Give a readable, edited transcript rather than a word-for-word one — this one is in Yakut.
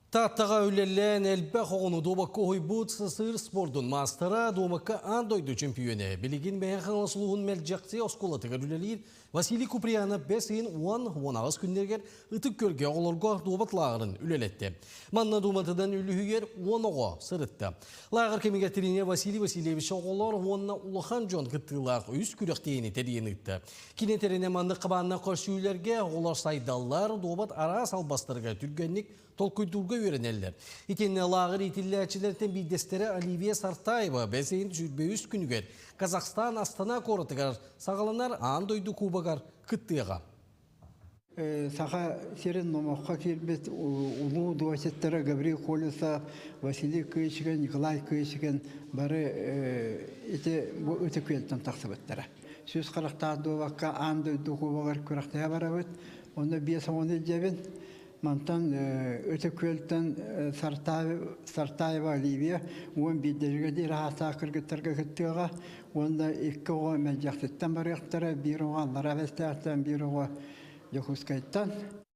Тааттаҕа үлэлээн элбэх оҕону дуобакка уһуйбут СССР спордун маастара, дуобакка аан дойду чөмпүйүөнэ, билигин Мэҥэ Хаҥалас улууһун Мэлдьэхси оскуолатыгар үлэлиир Василий Куприянов бэс ыйын 10-18 күннэригэр Ытык Күөлгэ оҕолорго дуобат лааҕырын үлэлэттэ. Манна дууматынан үлүһүйэр 10 оҕо сырытта. Лааҕыр кэмигэр тренер Василий Васильевич оҕолор уонна улахан дьон кыттыылаах үс күрэхтэһиини тэрийэн ыытта. Кини тэринэ маннык хабааннаах көрсүүлэргэ оҕолор сайдаллар, дуобат араас албастарыгар түргэнник толкуйдуурга үөрэнэллэр. Итиннэ лааҕыр иитиллээччилэртэн биирдэстэрэ Оливия Сартаева бэс ыйын 23 күнүгэр Казахстан Астана куоратыгар саҕаланар аан дойду кубогар кыттыаҕа. Саха сирин номоххо киирбит улуу дуосеттара Гаврил Колесов, Василий Кычкин, Николай Кычкин бары ити бу ытык күөлтэн тахсыбыттара. Сүүс харахтаах дуобакка аан дойду кубогар күрэхтэһэ барабыт. Онно 50 илдьэбин. Мантан Ытык Күөлтэн Сартаева Оливия 11-дэргэ диэри ааттаах кыргыттарга кыттыаҕа уонна икки оҕо Мэлдьэхтиттэн барыахтара, биир оҕо Аллараа Бэстээхтэн, биир оҕо Дьокуускайтан.